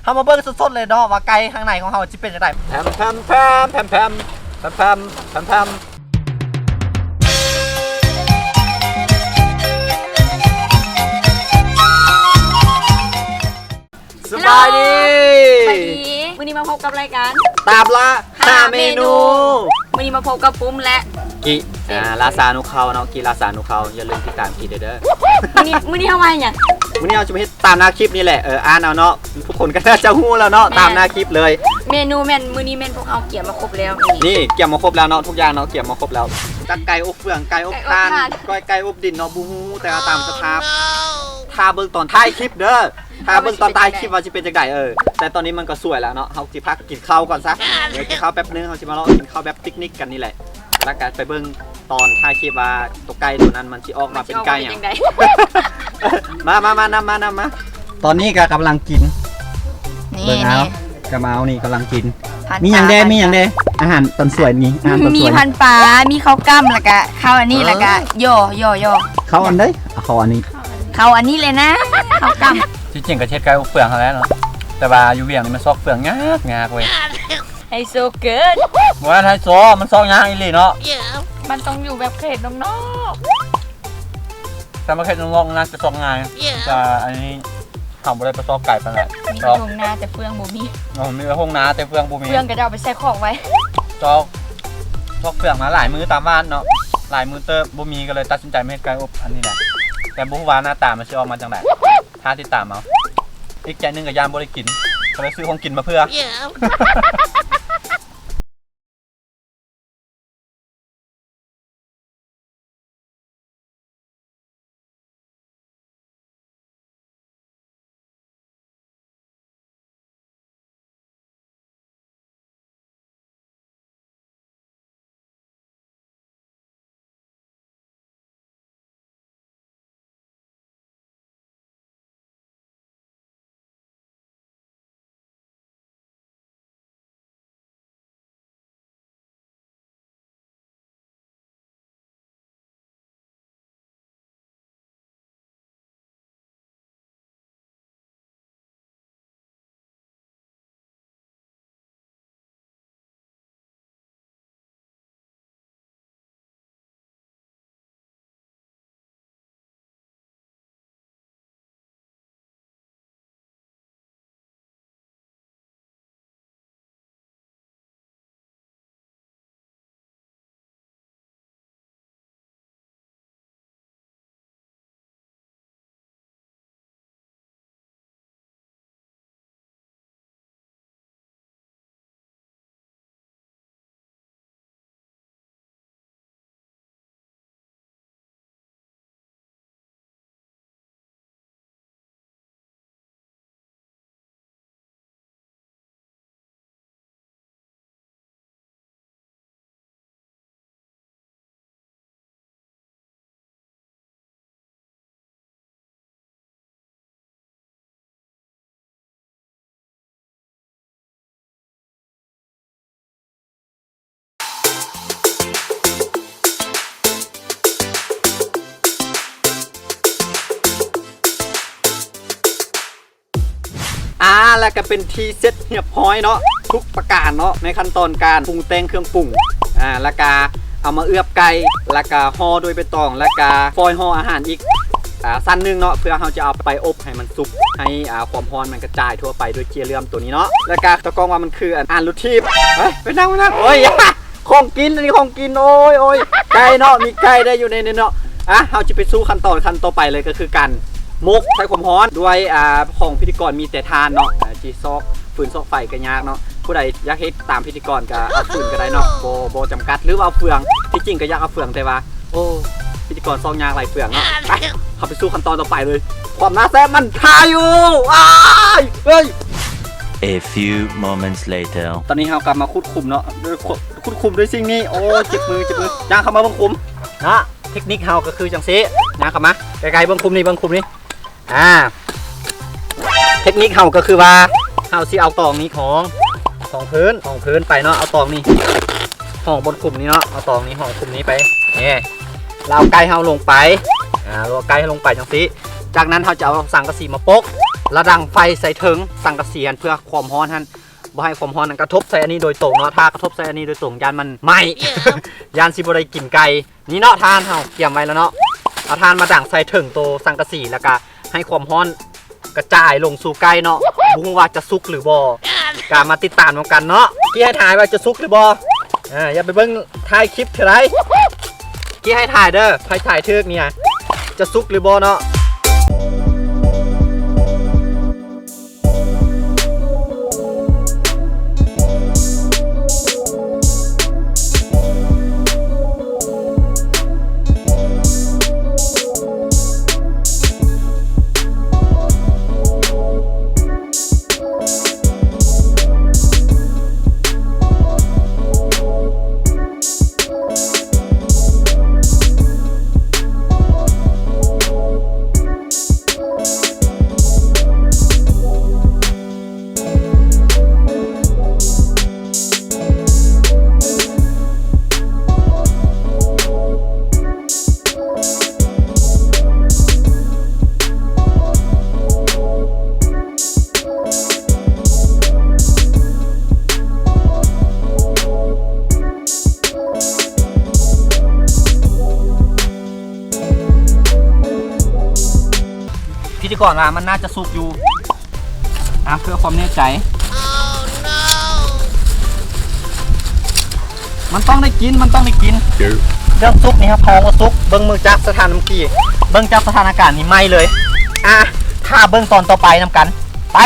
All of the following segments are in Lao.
ເຮົາມາເບິ່ງສົດໆເລີຍເນາະ ວ່າໄກ່ທາງໃນຂອງເຮົາຊິເປັນຈັ່ງໃດ. ແພມ ແພມ ແພມ ແພມ ແພມ ແພມ ແພມ ແພມ ແພມ. ສະບາຍດີ ສະບາຍດີ. ມື້ນີ້ມາພົບກັບລາຍການຕາມລ່າຫ້າເມນູ ຫ້າເມນູ. ມື້ນີ້ມາພົບກັບປຸ້ມ ແລະ ກິ ອ່າ ລາຊານຸເຂົາເນາະ ກິລາຊານຸເຂົາ. ຢ່າລືມຕິດຕາມກິເດີ. ມື້ນີ້ ມື້ນີ້ເຮົາມາເຮັດຫຍັງ? ມື້ນີ້ເຮົາຈະມາເຮັດຕາມໜ້າຄລິບນີ້ແຫຼະ. ເອີ ອ່ານເອົາເນາະ ທຸກຄົນກໍໜ້າຈະຮູ້ແລ້ວເນາະ ແມ່ນ ຕາມໜ້າຄລິບເລີຍ. ເມນູແມ່ນ ມື້ນີ້ແມ່ນພວກເຮົາກຽມມາຄົບແລ້ວ. ນີ້ກຽມມາຄົບແລ້ວເນາະ ທຸກຢ່າງເນາະ ກຽມມາຄົບແລ້ວ. ຈັກໄກ່ອົບເຟືອງ ໄກ່ອົບຖ່ານ ໄກ່ອົບຖ່ານ ກ້ອຍໄກ່ອົບດິນເນາະ ບໍ່ຮູ້ ແຕ່ວ່າຕາມສະພາບ ຖ້າເບິ່ງຕອນທ້າຍຄລິບເດີ. ຖ້າເບິ່ງຕອນທ້າຍຄລິບວ່າຊິເປັນຈັ່ງໃດ. ເອີ ແຕ່ຕອນນີ້ມັນກໍສວຍແລ້ວເນາະ ເຮົາຊິພັກກິນເຂົ້າກ່ອນຊະ. ເດີ ກິນເຂົ້າແປັບໜຶ່ງ ເຮົາຊິມາເລາະກິນເຂົ້າແບບປິກນິກກັນນີ້ແຫຼະ ແລ້ວກໍໄປເບິ່ງຕອນທ້າຍຄລິບວ່າໂຕໄກ່ໂຕນັ້ນມັນຊິອອກມາເປັນໄກ່ຫຍັງ. ມາ ມາ ມາ ນຳມາ ນຳມາ. ຕອນນີ້ກໍກຳລັງກິນ ນີ້ ເບິ່ງເອົາ ນີ້ ກຳເອົານີ້ກຳລັງກິນ. ມີຫຍັງແດ່? ມີຫຍັງແດ່? ອາຫານຕອນສວຍນີ້ ອາຫານຕອນສວຍ ມີພັນປາ ມີເຂົ້າກ້ຳ ແລ້ວກະເຂົ້າອັນນີ້ ເອີ ແລ້ວກະ ຍໍ ຍໍ ຍໍ ເຂົ້າອັນໃດ? ເຂົ້າອັນນີ້ ເຂົ້າອັນນີ້ເລີຍນະ ເຂົ້າກ້ຳ. ທີ່ຈິງກໍເຮັດໄກ່ອົບເຟືອງຫັ້ນແຫຼະເນາະ ແຕ່ວ່າຢູ່ວຽງນີ້ມັນຊອກເຟືອງຍາກ ຍາກເວີຍ. ໄຮໂຊເກີນ ບໍ່ແມ່ນໄຮໂຊ ມັນຊອກຍາກອີ່ຫຼີເນາະ. ມັນຕ້ອງຢູ່ແບບເຂດນອກໆ ຖ້າມາເຂດນອກໆ ໜ້າຈະຊອກງ່າຍ ແຕ່ອັນນີ້ ເຮົາບໍ່ໄດ້ໄປຊອກໄກປານໃດ. ມີແຕ່ທົ່ງນາແຕ່ເຟືອງບໍ່ມີ. ເອີ ມີແຕ່ທົ່ງນາແຕ່ເຟືອງບໍ່ມີ ເຟືອງກໍຈະເອົາໄປໃສ່ຄອກໄວ້. ຊອກ ຊອກເຟືອງມາຫຼາຍມື້ຕາມບ້ານເນາະ ຫຼາຍມື້ເຕີບບໍ່ມີ ກໍເລີຍຕັດສິນໃຈມາເຮັດໄກ່ອົບອັນນີ້ແຫຼະ. ແຕ່ບໍ່ຮູ້ວ່າໜ້າຕາມັນຊິອອກມາຈັ່ງໃດ ຖ້າຕິດຕາມເອົາ. ອີກໃຈໜຶ່ງກໍຢ້ານບໍ່ໄດ້ກິນ ກໍເລີຍຊື້ຂອງກິນມາເຜື່ອ. ອ່າ ແລ້ວກໍເປັນທີ່ເສັດຮຽບຮ້ອຍເນາະ ທຸກປະການເນາະ ໃນຂັ້ນຕອນການປຸງແຕ່ງເຄື່ອງປຸງ. ອ່າ ແລ້ວກໍເອົາມາເອືອບໄກ່ ແລ້ວກໍຫໍ່ດ້ວຍໃບຕອງ ແລ້ວກໍຟອຍຫໍ່ອາຫານອີກ ອ່າ ຊັ້ນໜຶ່ງເນາະ ເພື່ອເຮົາຈະເອົາໄປອົບໃຫ້ມັນສຸກ ໃຫ້ ອ່າ ຄວາມຮ້ອນມັນກະຈາຍທົ່ວໄປດ້ວຍເຈ້ຍເຫຼື້ອມໂຕນີ້ເນາະ. ແລ້ວກໍຕາກ້ອງວ່າມັນຄືອັນ ອ່ານລົດຖີບ. ເຮີ້ຍ ໄປນັ່ງ ໄປນັ່ງ ໂອ້ຍ ຂອງກິນ ອັນນີ້ຂອງກິນ ໂອ້ຍ ໂອ້ຍ ໄກ່ເນາະ ມີໄກ່ໄດ້ຢູ່ໃນນີ້ເນາະ. ອ່ະ ເຮົາຈະໄປສູ່ຂັ້ນຕອນຂັ້ນຕໍ່ໄປເລີຍ ກໍຄືການໝົກໃສ່ຄວາມຮ້ອນດ້ວຍ ອ່າ ຂອງພິທີກອນມີແຕ່ຖ່ານເນາະ. ອ່າ ຊິຊອກຟືນຊອກໄຟກໍຍາກເນາະ ຜູ້ໃດຢາກເຮັດຕາມພິທີກອນກໍເອົາຟືນກໍໄດ້ເນາະ ບໍ່ ບໍ່ຈຳກັດ ຫຼືວ່າເອົາເຟືອງ. ທີ່ຈິງກໍຢາກເອົາເຟືອງ ແຕ່ວ່າ ໂອ້ ພິທີກອນຊອກຍາກຫຼາຍເຟືອງເນາະ. ໄປ ເຮົາໄປສູ່ຂັ້ນຕອນຕໍ່ໄປເລີຍ ຄວາມໜ້າແຊບມັນຖ້າຢູ່. ອ້າຍ ເອີຍ A few moments later. ຕອນນີ້ເຮົາກໍມາຂຸດຂຸມເນາະ ຂຸດຂຸມດ້ວຍສິ່ງນີ້. ໂອ້ ເຈັບມື ເຈັບມື. ຍ່າງເຂົ້າມາເບິ່ງຂຸມເນາະ. ເທັກນິກເຮົາກໍຄືຈັ່ງຊີ້ ຍ່າງເຂົ້າມາໃກ້ໆ ເບິ່ງຂຸມນີ້ ເບິ່ງຂຸມນີ້. ອ່າ ເທັກນິກເຮົາກໍຄືວ່າ ເຮົາຊິເອົາຕອງນີ້ຮອງ ຮອງພື້ນ ຮອງພື້ນໄປເນາະ. ເອົາຕອງນີ້ຮອງບົນຂຸມນີ້ເນາະ ເອົາຕອງນີ້ຮອງຂຸມນີ້ໄປ. ນີ້ ແລ້ວເອົາໄກ່ເຮົາລົງໄປ. ອ່າ ເອົາໄກ່ເຮົາລົງໄປຈັ່ງຊີ້. ຈາກນັ້ນເຮົາຈະເອົາສັງກະສີມາປົກ ລະດັງໄຟໃສ່ເທິງສັງກະສີຫັ້ນ ເພື່ອຄວາມຮ້ອນຫັ້ນ ບໍ່ໃຫ້ຄວາມຮ້ອນນັ້ນກະທົບໃສ່ອັນນີ້ໂດຍຕົງເນາະ. ຖ້າກະທົບໃສ່ອັນນີ້ໂດຍຕົງ ຢ້ານມັນໄໝ້ ຢ້ານຊິບໍ່ໄດ້ກິນໄກ່. ນີ້ເນາະ ຖ່ານເຮົາກຽມໄວ້ແລ້ວເນາະ. ເອົາຖ່ານມາດັງໃສ່ເທິງໂຕສັງກະສີ ແລ້ວກະໃຫ້ຄວາມຮ້ອນກະຈາຍລົງສູ່ໄກ່ເນາະ. ບໍ່ຮູ້ວ່າຈະສຸກຫຼືບໍ່ ກະມາຕິດຕາມນຳກັນເນາະ. ທີ່ໃຫ້ຖ່າຍວ່າຈະສຸກຫຼືບໍ່ ອາ ຢ່າໄປເບິ່ງທ້າຍຄລິບເທື່ອໃດ. ທີ່ໃຫ້ຖ່າຍເດີ ໃຜຖ່າຍຖືກນີ້ ຈະສຸກຫຼືບໍ່ເນາະ. ພິທີກອນວ່າມັນໜ້າຈະສຸກຢູ່ ອ່ະ ເພື່ອຄວາມແນ່ໃຈ ມັນຕ້ອງໄດ້ກິນ ມັນຕ້ອງໄດ້ກິນ. ເລື່ອງສຸກນີ້ຮັບຮອງວ່າສຸກ ເບິ່ງ ເບິ່ງຈາກສະຖານະການ ເບິ່ງຈາກສະຖານະການນີ້ໄໝ້ເລີຍ. ອ່ະ ຖ້າເບິ່ງຕອນຕໍ່ໄປນຳກັນ ໄປ.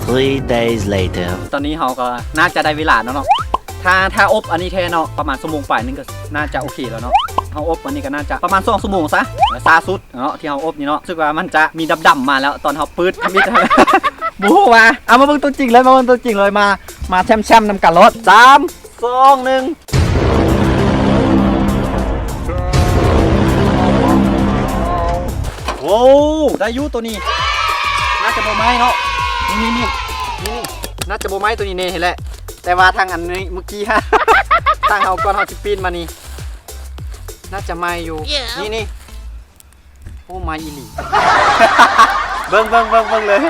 Three days later. ຕອນນີ້ເຮົາກໍໜ້າຈະໄດ້ເວລາແລ້ວເນາະ ຖ້າ ຖ້າອົບອັນນີ້ແທ້ເນາະ ປະມານຊົ່ວໂມງປາຍໜຶ່ງກໍໜ້າຈະໂອເຄແລ້ວເນາະ. ເຮົາອົບອັນນີ້ກໍໜ້າຈະປະມານສອງຊົ່ວໂມງຊະ ຊ້າສຸດເນາະ ທີ່ເຮົາອົບນີ້ເນາະ. ຮູ້ສຶກວ່າມັນຈະມີດຳໆມາແລ້ວ ຕອນເຮົາປືດທຳອິດ ບໍ່ຮູ້ວ່າ ເອົາ ມາເບິ່ງຕົວຈິງເລີຍ ມາເບິ່ງຕົວຈິງເລີຍ ມາ ມາແຊ່ມໆນຳກັນໂລດ. ສາມ ສອງ ໜຶ່ງ ໂອ້ ໄດ້ຢູ່ໂຕນີ້ ໜ້າຈະບໍ່ໄໝ້ເນາະ. ນີ້ໆໆ ນີ້ໆ ໜ້າຈະບໍ່ໄໝ້ໂຕນີ້ແນ່ຫັ້ນແຫຼະ ແຕ່ວ່າທາງອັນນີ້ເມື່ອກີ້ ທາງເຮົາກ່ອນເຮົາຊິປີ້ນມານີ້ ໜ້າຈະໄໝ້ຢູ່. ນີ້ໆ ໂອ້ ໄໝ້ອີ່ຫຼີ ເບິ່ງ ເບິ່ງ ເບິ່ງ ເບິ່ງເລີຍ.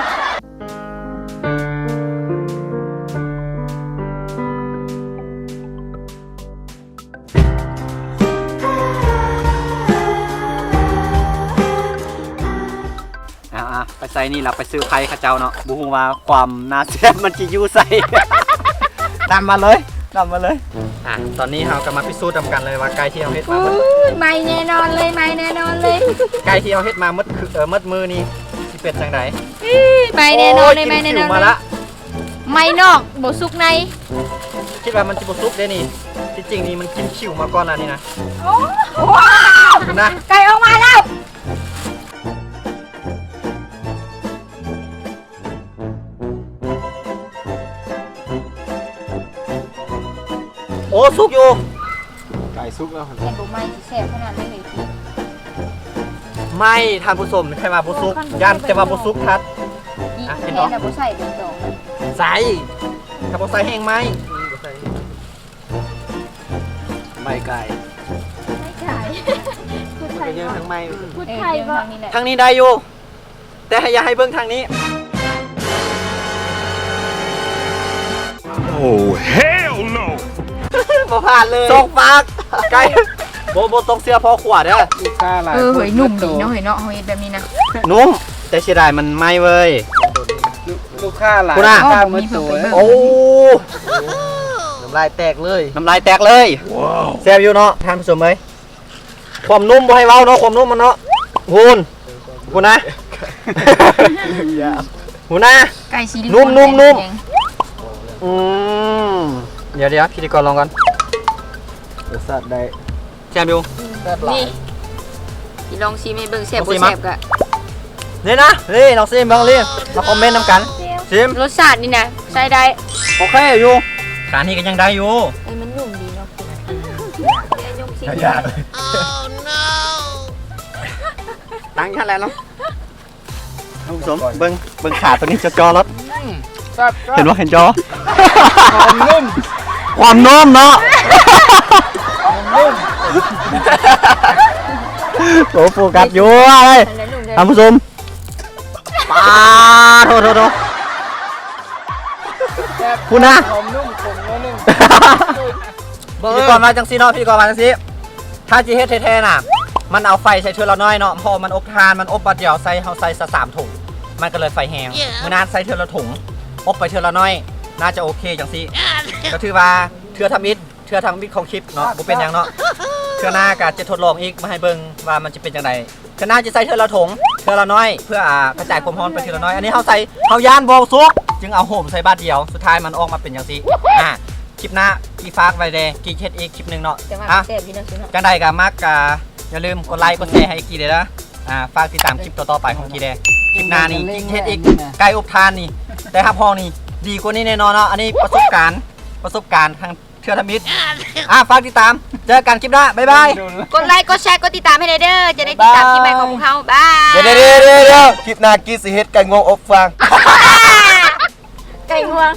ອ່າໆ ໄປໃສ່ນີ້ລະ ໄປເຊີໄພເຂົາເຈົ້າເນາະ ບໍ່ຮູ້ວ່າຄວາມໜ້າແຊບມັນຊິຢູ່ໃສ. ນຳມາເລີຍ ນຳມາເລີຍ. ອ່າ ຕອນນີ້ເຮົາກໍມາພິສູດນຳກັນເລີຍວ່າໄກ່ທີ່ເຮົາເຮັດມາໝົດ ໂອ້ຍ ໄໝ້ແນ່ນອນເລີຍ ໄໝ້ແນ່ນອນເລີຍ. ໄກ່ທີ່ເຮົາເຮັດມາໝົດ ຄື ເອີ ໝົດມື້ນີ້ຊິເປັນຈັ່ງໃດ? ອີ ໄໝ້ແນ່ນອນເລີຍ ໂອ້ຍ ໄໝ້ແນ່ນອນເລີຍ. ໄໝ້ນອກ ບໍ່ສຸກໃນ. ຄິດວ່າມັນຊິບໍ່ສຸກເດ້ນີ້ ທີ່ຈິງນີ້ມັນກິນຂິວມາກ່ອນແລ້ວນີ້ນະ. ໂອ້ ນະ ໄກ່ອອກມາແລ້ວ. ໂອ້ ສຸກຢູ່ ໄກ່ສຸກແລ້ວ ເຫັນບໍ່ ໄໝ້ຊິແຊບຂະໜາດໃດເລີຍ. ໄໝ້ ທ່ານຜູ້ຊົມ ໃຜວ່າບໍ່ສຸກ ຢ້ານແຕ່ວ່າບໍ່ສຸກຄັກ. ອ່ະ ເຫັນບໍ່ ບໍ່ໃສ່ເປັນດອກ ໃສ່ ຖ້າບໍ່ໃສ່ແຮງໄໝ້. ໄໝ້ໄກ່ ໄໝ້ໄກ່ ພຸດໄທເນາະ ເປັນຫຍັງທັງໄໝ້ ພຸດໄທບໍ່ ທາງນີ້ໄດ້ຢູ່ ແຕ່ໃຫ້ ຢ່າໃຫ້ເບິ່ງທາງນີ້. ໂອ້ hell no ບໍ່ຜ່ານເລີຍ ສອງປາກ ໄກ່ ບໍ່ ບໍ່ຕ້ອງເຊື່ອພໍ່ຄົວເດີ. ລູກຄ້າຫຼາຍ ເອີ ເຮີ້ຍ ນຸ້ມດີເນາະ ເຮີ້ຍເນາະ ເຮົາເຮັດແບບນີ້ນະ ນຸ້ມ ແຕ່ເສຍດາຍມັນໄໝ້ເວີຍ. ລູກ ລູກຄ້າຫຼາຍ ພຸ້ນນະ ລູກຄ້າໝົດໂຕ. ໂອ້ ນ້ຳລາຍແຕກເລີຍ ນ້ຳລາຍແຕກເລີຍ. ແຊບຢູ່ເນາະ ທ່ານຜູ້ຊົມເອີຍ. ຄວາມນຸ້ມບໍ່ໃຫ້ເວົ້າເນາະ ຄວາມນຸ້ມມັນເນາະ. ພຸ້ນ ພຸ້ນນະ ພຸ້ນນະ ໄກ່ສີ ນຸ້ມໆໆ. ອືມ ດຽວໆ ພິທີກອນລອງກ່ອນ. ລົດຊາດໄດ້ ແຊບຢູ່ ແຊບຫຼາຍ. ນີ້ ຊິລອງຊີມໃຫ້ເບິ່ງ ແຊບບໍ່ແຊບກະ ນີ້ນະ ນີ້ ລອງຊີມເບິ່ງລີ ມາຄອມເມັນນຳກັນ. ຊີມ ລົດຊາດນີ້ນະ ໃຊ້ໄດ້ ໂອເຄຢູ່. ຂານີ້ກໍຍັງໄດ້ຢູ່ ເອີ ມັນນຸ້ມດີເນາະ. ຕັ້ງຢູ່ຫັ້ນແຫຼະເນາະ. ທ່ານຜູ້ຊົມ ເບິ່ງ ເບິ່ງຂາໂຕນີ້ຈໍໆໂລດ. ອືມ ແຊບໆ ເຫັນບໍ່ ເຫັນຈໍ ຄວາມນຸ້ມ ຄວາມນຸ້ມເນາະ ຄວາມນຸ້ມ. ໂອ້ ໂຟກັສຢູ່ເວີຍ ທ່ານຜູ້ຊົມ. ອ່າ ໂທ ໂທ ໂທ ພຸ້ນນະ ຫອມນຸ້ມຂົມໜ້ອຍໜຶ່ງ ພິທີກອນວ່າຈັ່ງຊີ້ເນາະ ພິທີກອນວ່າຈັ່ງຊີ້ ຖ້າຊິເຮັດແທ້ໆນະ ມັນເອົາໄຟໃສ່ເທື່ອລະໜ້ອຍເນາະ ເພາະວ່າມັນອົບຖ່ານ ມັນອົບບາດດຽວໃສ່ ເຮົາໃສ່ສະສາມຖົງ ມັນກໍເລີຍໄຟແຮງ ມື້ໜ້າໃສ່ເທື່ອລະຖົງ ອົບໄປເທື່ອລະໜ້ອຍ ໜ້າຈະໂອເຄຈັ່ງຊີ້ ກໍຖືວ່າເທື່ອທຳອິດ ເທື່ອທຳອິດຂອງຄລິບເນາະ ບໍ່ເປັນຫຍັງເນາະ ເທື່ອໜ້າກໍຈະທົດລອງອີກ ມາໃຫ້ເບິ່ງວ່າມັນຈະເປັນຈັ່ງໃດ ເທື່ອໜ້າຈະໃສ່ເທື່ອລະຖົງ ເທື່ອລະໜ້ອຍ ເພື່ອ ອ່າ ກະຈາຍຄວາມຮ້ອນໄປເທື່ອລະໜ້ອຍ ອັນນີ້ເຮົາໃສ່ ເຮົາຢ້ານບໍ່ສຸກ ຈຶ່ງເອົາໂຫມໃສ່ບາດດຽວ ສຸດທ້າຍມັນອອກມາເປັນຈັ່ງຊີ້ ອ່າ ຄລິບໜ້າ ກີ້ຝາກໄວ້ແດ່ ກີ້ເຮັດອີກຄລິບໜຶ່ງເນາະ ແຕ່ວ່າ ອ່ະ ແຊບຢູ່ເນາະ ຈັ່ງໃດກໍມັກກໍຢ່າລືມກົດໄລກົດແຊໃຫ້ກີ້ແດ່ເດີ ອ່າ ຝາກຕິດຕາມຄລິບຕໍ່ໆໄປຂອງກີ້ແດ່ ຄລິບໜ້ານີ້ ກີ້ເຮັດອີກ ໄກ່ອົບຖ່ານນີ້ ໄດ້ຮັບຮອງນີ້ ດີກວ່ານີ້ແນ່ນອນເນາະ ອັນນີ້ປະສົບການ ປະສົບການທາງ ເທື່ອທຳອິດ ອ່າ ຝາກຕິດຕາມ ເຈີກັນຄລິບໜ້າ ບາຍບາຍ ກົດໄລ ກົດແຊ ກົດຕິດຕາມໃຫ້ແດ່ເດີ ຈະໄດ້ຕິດຕາມຄລິບໃໝ່ຂອງພວກເຮົາ ບາຍ ດຽວໆໆ ຄລິບໜ້າກີ້ຊິເຮັດໄກ່ງວງອົບຟາງ ໄກ່ງວງ